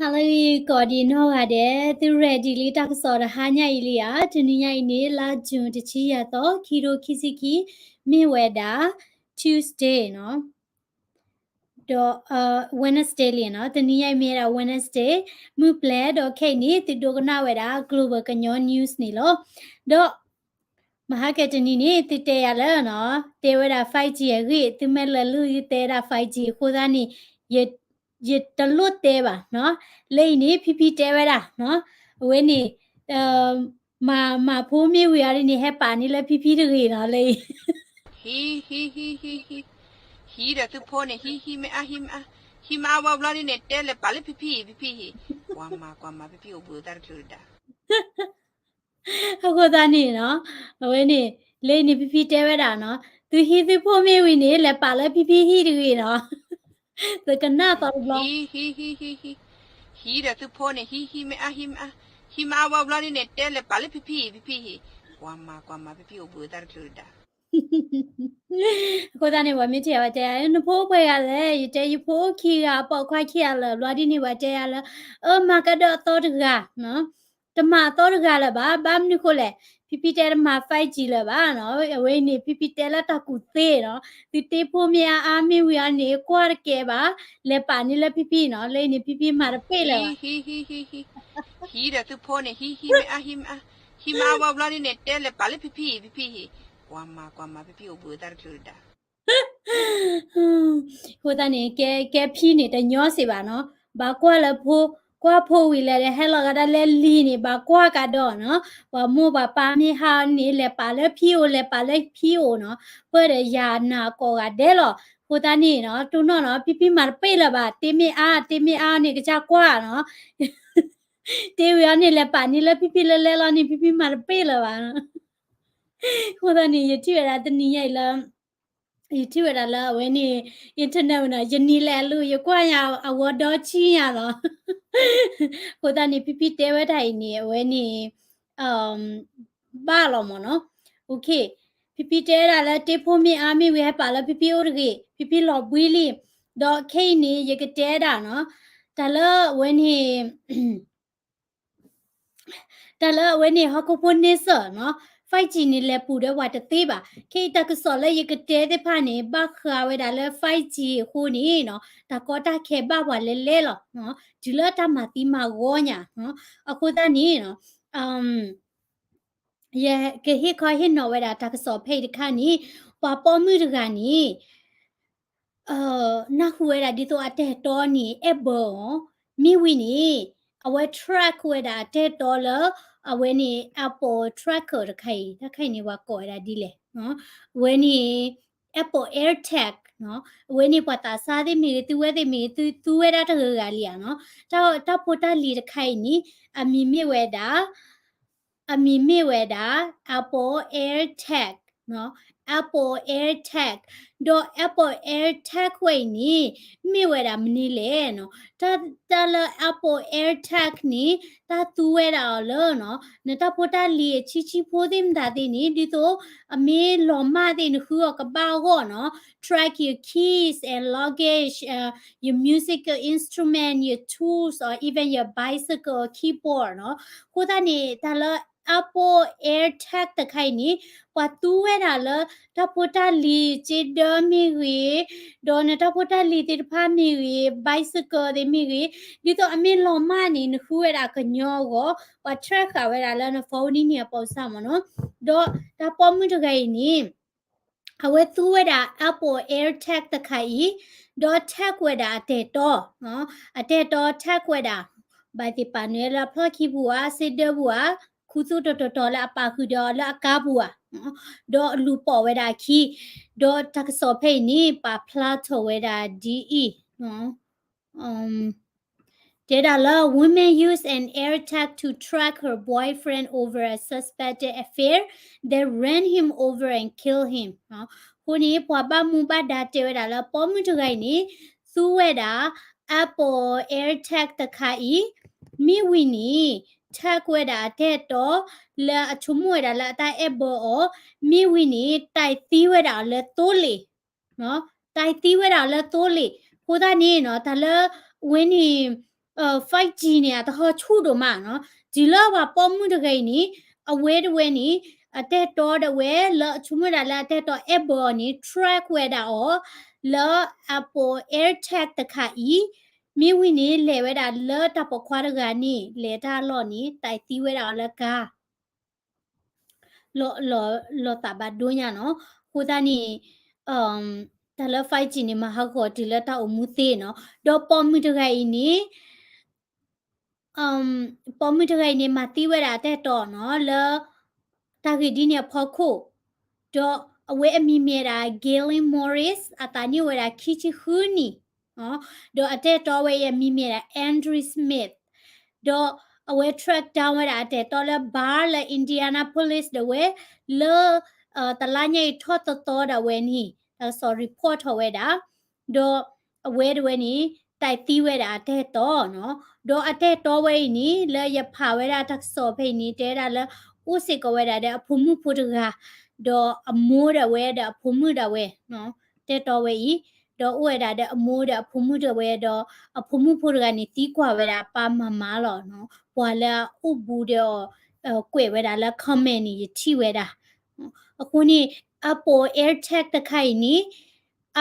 ဟါလၢအဂ့ၤ ကိးဒံးနီၢ်ဂၤဒဲး, သု ready လံတၢ်ကစီၣ်တဟါညါအံၤလံဧါ. တနံၤညါအံၤန့ၣ် လါ June တဆံယဲၢ်သီ ခံထိခံဆံခံ, မ့ၢ်ဝဲဒၣ် Tuesday နီၤ, ဒီး Wednesday လံနီၤ. တနံၤညါအံၤမ့ၢ်ဝဲဒၣ် Wednesday မုၢ်ပျဲၤ, ဒီးခဲအံၤန့ၣ် သုဒိကနၣ်ဝဲဒၣ် Global ကညီ News န့ၣ်လီၤ. ဒီး မဟါကတနံၤန့ၣ် သုတဲယၤလၢနီၤ, တဲဝဲဒၣ် five G အဂ့ၢ်, သုမ့ၢ်လဲၤလုၢ်ယတဲဒၣ် five G အဃိသတးန့ၣ် ယ ယတလိၣ်တဲဘၣ်နီၤ. လၢအံၤန့ၣ် ဖံဖံတဲဝဲဒၣ်နီၤ, အဝဲန့ၣ် မၤ မၤဖိမ့ၢ်ဝံၤအီၤဒ်န့ၣ် ဟဲပာ်န့ၢ်လၢဖံဖံတဂ့ၤနီၤ လၢအံၤ. ဟံ ဟံ ဟံ ဟံ ဟံ ဟံဒီးသုဖိန့ၣ် ဟံ ဟံမ့ၢ်အါ ဟံမ့ၢ်အါ, ဟံမ့ၢ်အါဝဲဘျီဒ်န့ၣ် တဲလဲၤပာ်လၢဖံဖံ ဖံဖံဟံ, ကွၢ်မၤ ကွၢ်မၤ ဖံဖံအိၣ်ဘှံးအသးတချုးတဒါ အဃိသတးန့ၣ်နီၤ, အဝဲန့ၣ် လၢအံၤန့ၣ် ဖံဖံတဲဝဲဒၣ်နီၤ, သုဟံၣ်သုဖိမ့ၢ်ဝံၤန့ၣ် လဲၤပာ်လၢဖံဖံဟံၣ်တဂ့ၤနီၤ. သကနၣ်သီတဘျီ ဟံ ဟံ ဟံ ဟံ ဟံ ဟံဒီးသုဖိန့ၣ် ဟံ ဟံမ့ၢ်အါ ဟံမ့ၢ်အါ, ဟံမ့ၢ်အါဝဲဘျီဒ်န့ၣ် တဲလဲၤပာ်လၢဖံဖံ ဖံဖံဟံ, ကွၢ်မၤ ကွၢ်မၤ ဖံဖံအိၣ်ဘှံးအသးတချုးတဒါ အဃိသတးန့ၣ် ပှၤမ့ၢ်ထံၣ်ယၤ ပှၤတဲယၤ နဖိအိၣ်ပှဲၤဂၤလဲၣ်, ယတဲယဖိအိၣ်ခံဂၤ ပိာ်ခွါခံဂၤလၢာ် ဘျီဒ်န့ၣ် ပှၤတဲယၤလၢ အၢ မၤကဒီးအသီတဂၤ, တမၤအသီတဂၤလၢၤဘၣ်, ဘၣ်မနုၤဃိလဲၣ်, ဖံဖံတဲတမၤ five G လၢၤဘၣ်နီၤ, အဝဲအံၤန့ၣ် ဖံဖံတဲလၢတၢ်ကူၣ်သ့နီၤ, သုတ့ဖိမ့ၢ်အါအါမ့ၢ်ဝံၤအီၤန့ၣ် ကွၢ်တကဲဘၣ်, လဲၤပာ်န့ၢ်လၢဖံဖံနီၤ, လၢအံၤန့ၣ် ဖံဖံမၤတပ့ၢ်လၢၤဘၣ် ဟံ ဟံ ဟံ ဟံ ဟံ ဟံဒီးသုဖိန့ၣ် ဟံ ဟံမ့ၢ်အါ ဟံမ့ၢ်အါ, ဟံမ့ၢ်အါဝဲဘျီဒ်န့ၣ် တဲလဲၤပာ်လၢဖံဖံ ဖံဖံဟံ, ကွၢ်မၤ ကွၢ်မၤ ဖံဖံအိၣ်ဘှံးအသးတချုးတဒါ အဃိသတးန့ၣ် ကဲ ကဲဖံန့ၣ် တညီစ့ၢ်ဘၣ်နီၤ, ဘၣ်ကွၢ်လၢဖိ, ကွၢ်ဖိဝံၤလဲၣ် ဟဲလီၤကဒါလၢလံၤန့ၣ် ဘၣ်ကွၢ်ကဒီးနီၤ, ပှၤမိၢ်ပှၤပၢ်မ့ၢ်ဟါန့ၣ် လဲၤပာ်လၢဖံအိၣ် လဲၤပာ်လၢဖံအိၣ်နီၤ, ပၢၢ်ဒီးယၤနာ်ကိးဂၤဒဲးလီၤ. အဃိသတးန့ၣ်နီၤ တိၢ်နီၣ်နီၤ ဖံဖံမၤတပ့ၢ်လၢၤဘၣ်, တ့မ့ၢ်အါ တ့မ့ၢ်အါန့ၣ် ကစၢ်ကွၢ်နီၤ, တ့ဝံၤအီၤန့ၣ် လဲၤပာ်န့ၢ်လၢဖံဖံလၢလဲၣ်လီၤန့ၣ် ဖံဖံမၤတပ့ၢ်လၢၤဘၣ်နီၤ. အဃိသတးန့ၣ် ယထံၣ်ဝဲဒၣ်တနံၤညါအံၤလၢ ယထံၣ်ဝဲဒၣ်လၢအဝဲန့ၣ် internet ဝဲနီၤ, ယနံၤလဲၤအလူၤ ယကွၢ်ညါအဝဲဒီဆံညါလီၤ. အဃိသတးန့ၣ် ဖံဖံတဲဝဲဒၣ်အံၤန့ၣ် အဝဲန့ၣ် ဘၣ်လီၤမ့ၢ်နီၤ. ဖံဖံတဲဝဲဒၣ်လၢ တ့ဖိမ့ၢ်အါမ့ၢ်ဝံၤ ဟဲပာ်လၢဖံဖံအိၣ်တဂ့ၤ, ဖံဖံလီၤဘှံးလံ. ဒီးခဲအံၤန့ၣ် ယကတဲဒၣ်နီၤ, တၢ်လၢအဝဲန့ၣ် တၢ်လၢအဝဲန့ၣ် ဟီၣ်ခိၣ်ဖိန့ဆၢၣ်နီၤ, five G န့ၣ် လဲၤပူၤဒီးပှၤတသ့ဘၣ်. ခဲအံၤတၢ်ကစီၣ်လၢယကတဲသ့ၣ်တဖၣ်န့ၣ် ဘၣ်ဃးဝဲဒၣ်လၢ five G အဃိန့ၣ်နီၤ, တၢ်ကီတၢ်ခဲဘၣ်ပှၤလဲၤလဲၤလီၤ, တုၤလၢတၢ်မၤသံမၤဂီၤညါ. အဃိသတးန့ၣ်နီၤ ယကဟ့ၣ်ခီဟ့ၣ်နီၤဝဲဒၣ်တၢ်ကစီၣ်ဖဲအံၤတခါန့ၣ်, ပှၤပိာ်မုၣ်တဂၤန့ၣ် နၢ်ဟူဝဲဒၣ်ဒ်သိးအတၢ်အဲၣ်တီန့ၣ် အဲၣ်ဘၢအီၤ, မ့ၢ်ဝံၤန့ၣ် အဝဲ track ဝဲဒၣ်အတၢ်အဲၣ်တီလၢ အဝဲန့ၣ် Apple tracker တခါအံၤ, တၢ်ခါအံၤန့ၣ် ပှၤကိးဝဲဒၣ်ဒ်လဲၣ်, အဝဲန့ၣ် Apple AirTag နီၤ, အဝဲန့ၣ်ပှၤသးစၢ်သ့ၣ်မ့ၢ်ဂ့ၤ, သုဝဲသ့ၣ်မ့ၢ်ဂ့ၤ, သုသူဝဲဒၣ်တဂၤဂၤလံဧါနီၤ. တၢ်ဖိတၢ်လံၤတခါအံၤန့ၣ် အမံၤမ့ၢ်ဝဲဒၣ် အမံၤမ့ၢ်ဝဲဒၣ် Apple AirTag နီၤ, Apple AirTag, ဒီး Apple AirTag ဝဲအံၤန့ၣ် မ့ၢ်ဝဲဒၣ်မနုၤလဲၣ်နီၤ. တၢ်လၢ Apple AirTag န့ၣ် တၢ်သူဝဲဒၣ်အီၤလၢနီၤ, နတၢ်ဖိတၢ်လံၤအဆံးဆံးဖိသ့ၣ်မတၤသ့ၣ်န့ၣ် ဒ်သိး အမ့ၢ်လီၤမၢ်သ့ၣ် နဃုအီၤကဘၣ်အဂီၢ်နီၤ, track your keys and luggage, your musical instrument, your tools, or even your bicycle keyboard နီၤ. အဃိသတးန့ၣ် တၢ်လၢ Apple AirTag တခါအံၤန့ၣ် ပှၤသူဝဲဒၣ်လၢ တၢ်ဖိတၢ်လံၤ စ့ဒၢမ့ၢ်ဂ့ၤ, ဒီးနတၢ်ဖိတၢ်လံၤသ့ၣ်တဖၣ်မ့ၢ်ဂ့ၤ, bicycle သ့ၣ်မ့ၢ်ဂ့ၤ, ဒ်သိးအမ့ၢ်လီၤမၢ်န့ၣ် နဃုဝဲဒၣ်ကညီအဂီၢ်, ပှၤ track ဃာ်ဝဲဒၣ်လၢန phone န့ၣ်အပိစၢ်မ့ၢ်နီၤ. ဒီးတၢ်ပိာ်မုၣ်တဂၤအံၤန့ၣ် အဝဲသူဝဲဒၣ် Apple AirTag တခါအံၤ, ဒီး tag ဝဲဒၣ်အတၢ်အဲၣ်တီ, အတၢ်အဲၣ်တီ tag ဝဲဒၣ်, ဘၣ်သ့ၣ်ပာ်နုာ်လၢအဖျီၣ်ခံပူၤဧါ, စ့ဒၢပူၤဧါ, ခူသူၣ်တီတီတီလၢအပာ်ဃုာ်ဒီးအီၤလၢအကါပူၤဧါ, ဒီးလူၤပိာ်ဝဲဒၣ်အခံ, ဒီးတၢ်ကစီၣ်ဖဲအံၤန့ၣ် ပာ်ဖျါထီၣ်ဝဲဒၣ်ဒ်အံၤ တဲဒၣ်လၢ woman use an AirTag to track her boyfriend over a suspected affair, then ran him over and kill him. အဃိန့ၣ် ပှၤဘၣ်မူဘၣ်ဒါတဲဝဲဒၣ်လၢ ပိာ်မုၣ်တဂၤအံၤန့ၣ် သူဝဲဒၣ် Apple AirTag တခါအံၤ, မ့ၢ်ဝံၤန့ၣ် tag ဝဲဒၣ်အတၢ်အဲၣ်တီ လၢအဆိကမိၣ်ဝဲဒၣ်လၢအတၢ်အဲၣ်ဘၢအီၤ, မ့ၢ်ဝံၤန့ၣ် တၢ်သံဝဲဒၣ်အီၤလၢသိလ့ၣ် တၢ်သံဝဲဒၣ်အီၤလၢသိလ့ၣ်. အဃိသတးန့ၣ်နီၤ တၢ်လၢ ဝဲန့ၣ် five G န့ၣ် အတဟီၣ်ဆူၣ်ဒိၣ်မးနီၤ. တုၤလၢပှၤပိာ်မုၣ်တဂၤအံၤန့ၣ် အဝဲတဝဲန့ၣ် အတၢ်အဲၣ်တီဒီးဝဲ လၢအဆိကမိၣ်ဒၣ်လၢအတၢ်အဲၣ်တီအဲၣ်ဘၢအီၤန့ၣ် track ဝဲဒၣ်အီၤ လၢ Apple AirTag တခါအံၤ မ့ၢ်ဝံၤန့ၣ် လဲၤဝဲဒၣ်လၢတၢ်ပိာ်ခွါတဂၤန့ၣ် လဲၤတၢ်အလီၢ်န့ၣ် တၢ်သံဝဲဒၣ်အီၤလၢကါ လီၤသးဘၣ်ဒိညါနီၤ. အဃိသတးန့ၣ် တၢ်လၢ five G န့ၣ် မၤဟးဂီၤတုၤလၢတၢ်အိၣ်မူသ့နီၤ. ဒီးပိာ်မုၣ်တဂၤအံၤန့ၣ် ပိာ်မုၣ်တဂၤအံၤန့ၣ် မၤသံဝဲဒၣ်အတၢ်အဲၣ်တီနီၤ လၢ တၢ်ဂ့ၢ်ဒ်န့ၣ်အဖီခိၣ်, ဒီးအဝဲအမံၤမ့ၢ်ဒၣ် Gaylene Morris အသးနံၣ်အိၣ်ဝဲဒၣ်ခံဆံဃုနံၣ်, ဒီးအတၢ်အဲၣ်တီဝဲအံၤအမံၤမ့ၢ်ဒၣ် Andrew Smith, ဒီးအဝဲ track down ဝဲဒၣ်အတၢ်အဲၣ်တီလၢ bar လၢ Indianapolis ဒၣ်ဝဲ, လၢ တလါညါအံၤထီၣ်သီသီဒၣ်ဝဲန့ၣ် တၢ်ကစီၣ် report ထီၣ်ဝဲဒၣ် ဒီးအဝဲတဝဲန့ၣ် တၢ်သံဝဲဒၣ်အတၢ်အဲၣ်တီနီၤ. ဒီးအတၢ်အဲၣ်တီဝဲအံၤန့ၣ် လၢယဖးဝဲဒၣ်တၢ်ကစီၣ်ဖဲအံၤန့ၣ် တဲဝဲဒၣ်လၢ အိၣ်စ့ၢ်ကီးဝဲဒၣ်ဒီးအဖိမုၣ်ဖိတဂၤ, ဒီးအမိၢ်ဒၣ်ဝဲဒီးအဖိမုၣ်ဒၣ်ဝဲ, တၢ်အဲၣ်တီဝဲအံၤ, ဒီးအိၣ်ဝဲဒၣ်ဒီးအမိၢ်ဒီးအဖိမုၣ်ဒၣ်ဝဲဒီး အဖိမုၣ်ဖိတဂၤန့ၣ် သံကွၢ်ဝဲဒၣ်အပၢ်မၤမၤလီၤနီၤ. ပှၤလၢအအိၣ်ဘူးဒီးအီၤ ကွဲးဝဲဒၣ်လၢ comment န့ၣ် ယထံၣ်ဝဲဒၣ်. အဃိန့ၣ် Apple AirTag တခါအံၤန့ၣ်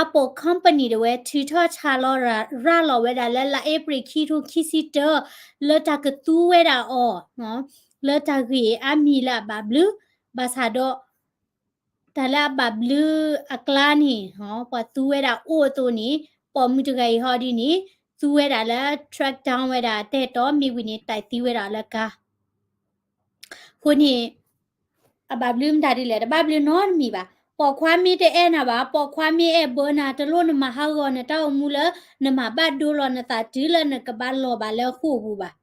Apple company ဒၣ်ဝဲ ထုးထီၣ်ဆးလီၤရၤလီၤဝဲဒၣ်လၢ လါအ့ဖြ့ၣ်ခံထိခံဆံတၢ လၢတၢ်ကသူဝဲဒၣ်အီၤ လၢတၢ်ဂ့ၢ်အါမံၤလၢအဘၣ်ဘျုး, ဘၣ်ဆၣ်ဒီး တၢ်လၢအဘၣ်ဘျုးအကျါန့ၣ် ပှၤသူဝဲဒၣ်အိၣ်အသိးန့ၣ် ပိာ်မုၣ်တဂၤအံၤဟီဒ်န့ၣ် သူဝဲဒၣ်လၢ track down ဝဲဒၣ်အတၢ်အဲၣ်တီ မ့ၢ်ဝံၤန့ၣ် တၢ်သံဝဲဒၣ်လၢကါ အဃိန့ၣ် အဘၣ်ဘျုးမတၤဒ်လဲၣ်, တဘၣ်ဘျုးနီတမံၤဘၣ်. ပိာ်ခွါမ့ၢ်တအဲၣ်နၤဘၣ်, ပိာ်ခွါမ့ၢ်အဲၣ်ဘၢနၤ တလိၣ်နမၤဟးဂီၤနတၢ်အိၣ်မူလၢ နမၤဘၣ်ဒိလီၤနသးတုၤလၢနကဘၣ်လီၤဘၣ်လၢဃိာ်ပူၤဘၣ်.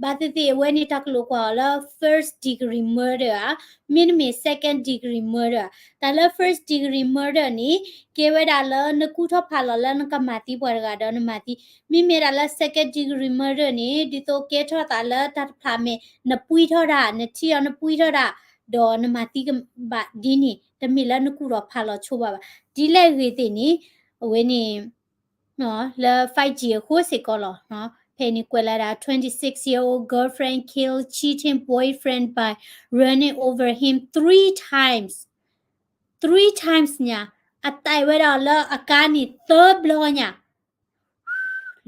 ဘၣ်သ့ၣ်သ့ၣ်အဝဲန့ၣ် တၢ်ကလိာ်ကွၢ်အီၤလၢ first degree murder ဧါ, မ့တမ့ၢ် second degree murder ဧါ. တၢ်လၢ first degree murder န့ၣ် ကဲဝဲဒၣ်လၢနကူၣ်ထီၣ်ဖးလီၤလၢနကမၤသံပှၤတဂၤဒီးနမၤသံ, မ့မ့ၢ်ဒၣ်လၢ second degree murder န့ၣ် ဒ်သိးကဲထီၣ်သးလၢတၢ်တဖျးမဲာ် နပှံထီၣ်တၢ်, နထံၣ်အီၤနပှံထီၣ်တၢ်, ဒီးနမၤသံကဘၣ်ဒ်န့ၣ်, တမ့ၢ်လၢနကူၣ်ထီၣ်ဖးလီၤဆိဘၣ်ဘၣ်. ဒ်လဲၣ်ဂ့ၤသ့ၣ်န့ၣ် အဝဲန့ၣ် လၢ five G အဃိစ့ၢ်ကီးလီၤ. ဖဲန့ၣ်ကွဲးလၢဒၣ် twenty-six-year-old girlfriend killed cheating boyfriend by running over him three times, three times ညါ, အတၢ်အဲၣ်ဝဲဒၣ်လၢအကါန့ၣ်သၢဘျီညါ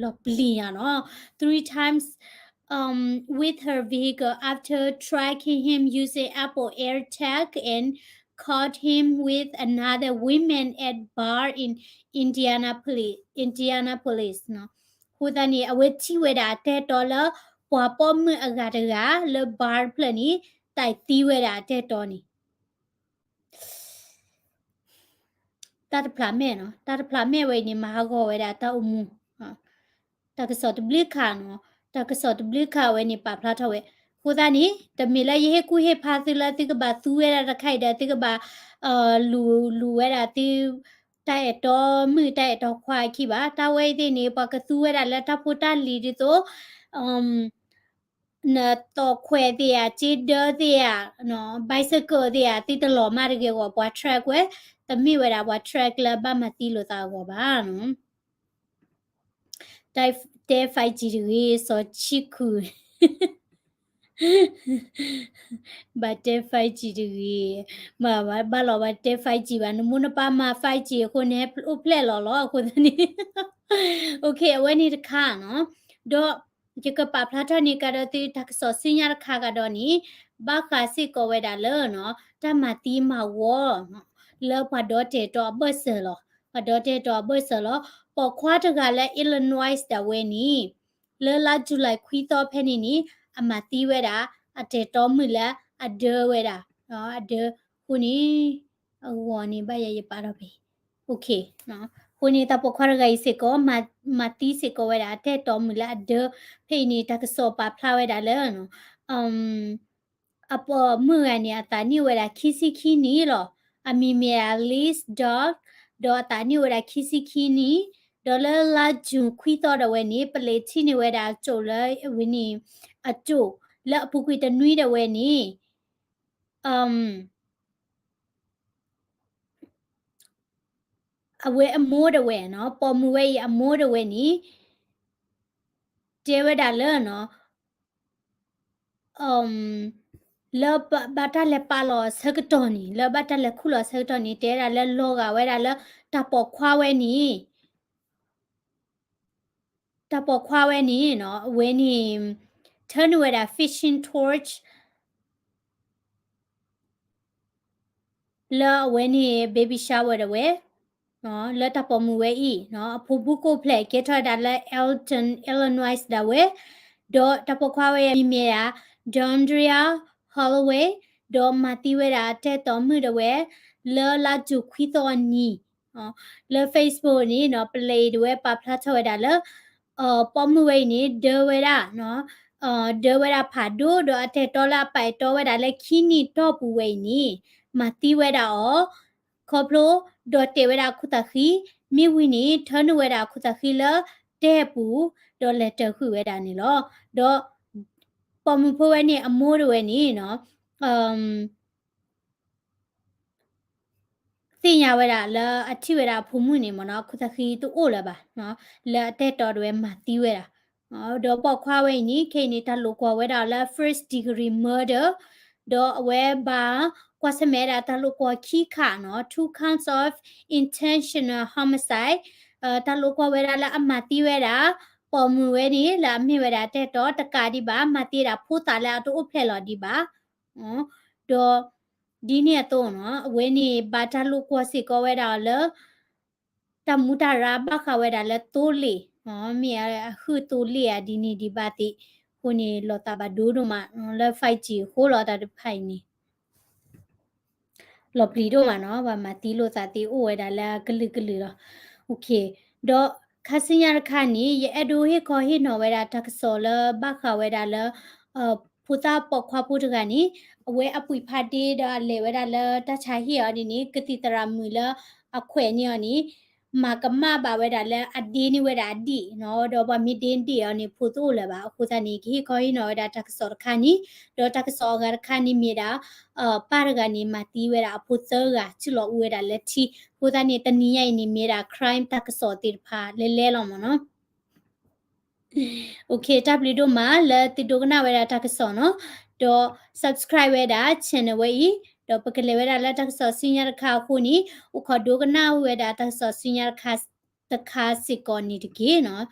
လီၤပျံၤညါနီၤ, three times, um, with her vehicle after tracking him using Apple AirTag and caught him with another woman at bar in Indianapolis, Indianapolis နီၤ. အဃိသတးန့ၣ် အဝဲထံၣ်ဝဲဒၣ်အတၢ်အဲၣ်တီလၢ ပှၤပိာ်မုၣ်အဂၤတဂၤလၢ bar ဖျၢၣ်န့ၣ် တၢ်သံဝဲဒၣ်အတၢ်အဲၣ်တီန့ၣ် တၢ်တဖျးမဲာ်နီၤ, တၢ်တဖျးမဲာ်ဝဲအံၤန့ၣ် မၤဟးဂီၤဝဲဒၣ်တၢ်အိၣ်မူ, တၢ်ကစီၣ်တဘျုးခါနီၤ, တၢ်ကစီၣ်တဘျုးခါဝဲန့ၣ် ပာ်ဖျါထီၣ်ဝဲ. အဃိသတးန့ၣ် တမ့ၢ်လၢယဟ့ၣ်ကူၣ်ဟ့ၣ်ဖးသုလၢသုကဘၣ်သူဝဲဒၣ်တခါအံၤဒီး သုကဘၣ် လူၤ လူၤဝဲဒၣ်သု တၢ်အဲၣ်တီမုၣ်တၢ်အဲၣ်တီခွါအခံဘၣ်. တၢ်ဝဲအံၤသ့ၣ်န့ၣ် ပှၤကသူဝဲဒၣ်လၢတၢ်ဖိတၢ်လံၤဒ်သိး နတီၢ်ခွဲးသ့ၣ်ဧါ, စ့ဒၢသ့ၣ်ဧါ, bicycle သ့ၣ်ဧါ, သုတလီၤမၢ်တဂ့ၤအဂီၢ် ပှၤ track ဝဲ, တမ့ၢ်ဝဲဒၣ်ပှၤ track လၢဘၣ်မၤသံလိာ်သးအဂီၢ်ဘၣ်. တဲ five G တဂ့ၤ, စီၤဆံခု, ဘၣ်တဲ five G တဂ့ၤ, ဘၣ်လီၤဘၣ်တဲ five G ဘၣ်, နမိၢ်နပၢ်မၤ five G အဃိန့ၣ် အိၣ်ဖျဲၣ်လီၤလီၤ အဃိသတးန့ၣ် okay အဝဲန့ၣ်တခါနီၤ, ဒီးယကပာ်ဖျါထီၣ်န့ၢ်ကဒီးသုတၢ်ကစီၣ်ဆူညါတခါကဒီးန့ၣ် ဘၣ်ဃးစ့ၢ်ကီးဝဲဒၣ်လၢ တၢ်မၤသံမၤဝီ လၢပှၤဒီတၢ်အဲၣ်တီအဘၢၣ်စၢၤလီၤ. ပှၤဒီတၢ်အဲၣ်တီအဘၢၣ်စၢၤလီၤ. ပိာ်ခွါတဂၤလၢ Illinois ဒၣ်ဝဲန့ၣ် လၢလါ July ခွံသီဖဲန့ၣ်န့ၣ် အမၤသံဝဲဒၣ်အတၢ်အဲၣ်တီမုၣ်လၢအဒၢဝဲဒၣ်, အဒၢ, အဃိန့ၣ် အဂီၢ်န့ၣ် ဘၣ်ယၤယပာ်ထီၣ်ဖဲ okay အဃိန့ၣ် တၢ်ပိာ်ခွါတဂၤအံၤစ့ၢ်ကီး မၤသံစ့ၢ်ကီးဝဲဒၣ်အတၢ်အဲၣ်တီမုၣ်လၢအဒၢ, ဖဲအံၤန့ၣ် တၢ်ကစီၣ်ပာ်ဖျါဝဲဒၣ်လၢ အပိာ်မုၣ်ဂၤန့ၣ် အသးနံၣ်အိၣ်ဝဲဒၣ်ခံဆံခံနံၣ်လီၤ. အမံၤမ့ၢ်ဒၣ် Liz Dodd, ဒီးအသးနံၣ်အိၣ်ဝဲဒၣ်ခံဆံခံနံၣ်, ဒီးလၢလါ June ခွံသီဒၣ်ဝဲန့ၣ် ပလံးထံၣ်န့ၢ်ဝဲဒၣ်အစိၣ်လၢဝဲန့ၣ် အစိၣ်လၢအပူၤကွံာ်တနွံဒၣ်ဝဲန့ၣ် အဝဲအမိၢ်ဒၣ်ဝဲနီၤ, ပိာ်မုၣ်ဝဲအံၤအမိၢ်ဒၣ်ဝဲန့ၣ် တဲဝဲဒၣ်လၢနီၤ လၢဘၣ်တၢ်လဲၤပာ်လီၤအဆၢကတီၢ်န့ၣ် လၢဘၣ်တၢ်လဲၤခူၣ်လီၤအဆၢကတီၢ်န့ၣ် တဲဝဲဒၣ်လၢလီၤဂာ်ဝဲဒၣ်လၢတၢ်ပိာ်ခွါဝဲန့ၣ် တၢ်ပိာ်ခွါဝဲန့ၣ်နီၤ အဝဲန့ၣ် ထၢနုာ်ဝဲဒၣ် fishing torch လၢအဝဲန့ၣ် baby shower ဒၣ်ဝဲ လၢတၢ်ပိာ်မုၣ်ဝဲအံၤ အဖိဘူးကိၣ်ဖျဲးကဲထီၣ်ဝဲဒၣ်လၢ Elkton, Illinois ဒၣ်ဝဲ ဒီးတၢ်ပိာ်ခွါဝဲအမံၤမ့ၢ်ဒၣ် Dondria Holloway ဒီးမၤသံဝဲဒၣ်အတၢ်အဲၣ်တီမုၣ်ဒၣ်ဝဲ လၢလါယူၤခွံသီအနံၤ လၢ Facebook န့ၣ်နီၤ ပလဲၤအံၤဒၣ်ဝဲပာ်ဖျါထီၣ်ဝဲဒၣ်လၢ ပိာ်မုၣ်ဝဲအံၤန့ၣ် ဒၢဝဲဒၣ် ဒၢဝဲဒၣ်ဖးဒိၣ် ဒီးအတၢ်အဲၣ်တီလၢအပာ်အဲၣ်တီဝဲဒၣ်လၢခံနံၣ်တီၢ်ပူၤဝဲအံၤန့ၣ် မၤသံဝဲဒၣ်အီၤ ခီဖျိ ဒီးတဲာ်ဝဲဒၣ်အခိၣ်သးဃံ မ့ၢ်ဝံၤန့ၣ် ထၢနုာ်ဝဲဒၣ်အခိၣ်သးဃံလၢတဲပူၤ ဒီးလဲၤတၢၤဃုာ်ဝဲဒၣ်န့ၣ်လီၤ. ဒီးပိာ်မုၣ်ဖိဝဲန့ၣ် အမိၢ်ဒၣ်ဝဲန့ၣ်နီၤ သ့ၣ်ညါဝဲဒၣ်လၢအထံၣ်ဝဲဒၣ်အဖိမုၣ်န့ၣ်မ့ၢ်နီၤ အခိၣ်သးဃံတအိၣ်လၢၤဘၣ် လၢအတၢ်အဲၣ်တီဒၣ်ဝဲမၤသံဝဲဒၣ် ဒီးပိာ်ခွါဝဲအံၤန့ၣ် ခဲအံၤန့ၣ် တၢ်လိာ်ကွီၢ်ဝဲဒၣ်လၢ first degree murder ဒီးအဝဲဘၣ်ကွၢ်ဆၢၣ်မဲာ်ဝဲဒၣ်တၢ်လိာ်ကွီၢ်ခံခါနီၤ two counts of intentional homicide တၢ်လိာ်ကွီၢ်ဝဲဒၣ်လၢအမၤသံဝဲဒၣ် ပိာ်မုၣ်ဝဲန့ၣ် လၢအမ့ၢ်ဝဲဒၣ်တၢ်အဲၣ်တီတကးဒံးဘၣ် မၤသံဝဲဒၣ်ဖိသၣ်လၢအတအိၣ်ဖျဲၣ်လီၤဒံးဘၣ် ဒီးဒ်န့ၣ်အသိးနီၤ အဝဲန့ၣ်ဘၣ်တၢ်လိာ်ကွီၢ်စ့ၢ်ကီးဝဲဒၣ်အီၤလၢ တၢ်မူတၢ်ရၢဘၣ်ဃးဝဲဒၣ်လၢသိလ့ၣ် မ့ၢ်အဟုသိလ့ၣ်ဧါ ဒ်န့ၣ်ဒံးဘၣ်သ့ၣ် အဃိန့ၣ် လီၤသးဘၣ်ဒိဒိၣ်မး လၢ five G အဃိလီၤတၢ်တဖၣ်အံၤန့ၣ် လီၤပျံၤဒိၣ်မးနီၤ ပှၤမၤသံလိာ်သးသ့ၣ်အိၣ်ဝဲဒၣ်လၢကလုာ်ကလုာ်လီၤ. ဒီးခါဆူညါတခါန့ၣ် ယအဲၣ်ဒိးဟ့ၣ်ခီဟ့ၣ်နီၤဝဲဒၣ်တၢ်ကစီၣ်လၢဘၣ်ဃးဝဲဒၣ်လၢ ဖိသၣ်ပိာ်ခွါဖိတဂၤန့ၣ် အဝဲအပုၢ်ဖးဒ့ဒီးအလဲၤဝဲဒၣ်လၢတၢ်ဆါဟံၣ်အီၤဒ်န့ၣ် ကသံၣ်သရၣ်မုၣ်လၢအခွဲးန့ၢ်အီၤန့ၣ် မၤကမၣ်ဘၣ်ဝဲဒၣ်လၢအဒ့န့ၢ်ဝဲဒၣ်အဒံၣ်နီၤ ဒီးပှၤမ့ၢ်ဒ့ဒံၣ်အီၤန့ၣ် ဖိတအိၣ်လၢၤဘၣ်. အဃိသတးန့ၣ် ကဟ့ၣ်ခီဟ့ၣ်နီၤဝဲဒၣ်တၢ်ကစီၣ်တခါန့ၣ် ဒီးတၢ်ကစီၣ်အဂၤတခါန့ၣ်မ့ၢ်ဒၣ် ပၢ်တဂၤန့ၣ် မၤသံဝဲဒၣ်အဖိသၢဂၤ စုၣ်လီၤအူဝဲဒၣ်လၢထံ. အဃိသတးန့ၣ် တနံၤညါအံၤန့ၣ် မ့ၢ်ဒၣ် crime တၢ်ကစီၣ်သ့ၣ်တဖၣ်လဲၤလဲၤလီၤမ့ၢ်နီၤ. Okay တၢ်ဘျုးဒိၣ်မးလၢသုဒိကနၣ်ဝဲဒၣ်တၢ်ကစီၣ်နီၤ, ဒီး subscribe ဝဲဒၣ် channel ဝဲအံၤ, ဒီးပကလဲၤဝဲဒၣ်လၢတၢ်ကစီၣ်ဆူညါတခါအဃိန့ၣ် အိၣ်ခိးဒိကနၣ်ဝဲဒၣ်တၢ်ကစီၣ်ဆူညါတခါ တခါစ့ၢ်ကီးန့ၣ်တက့ၢ်နီၤ.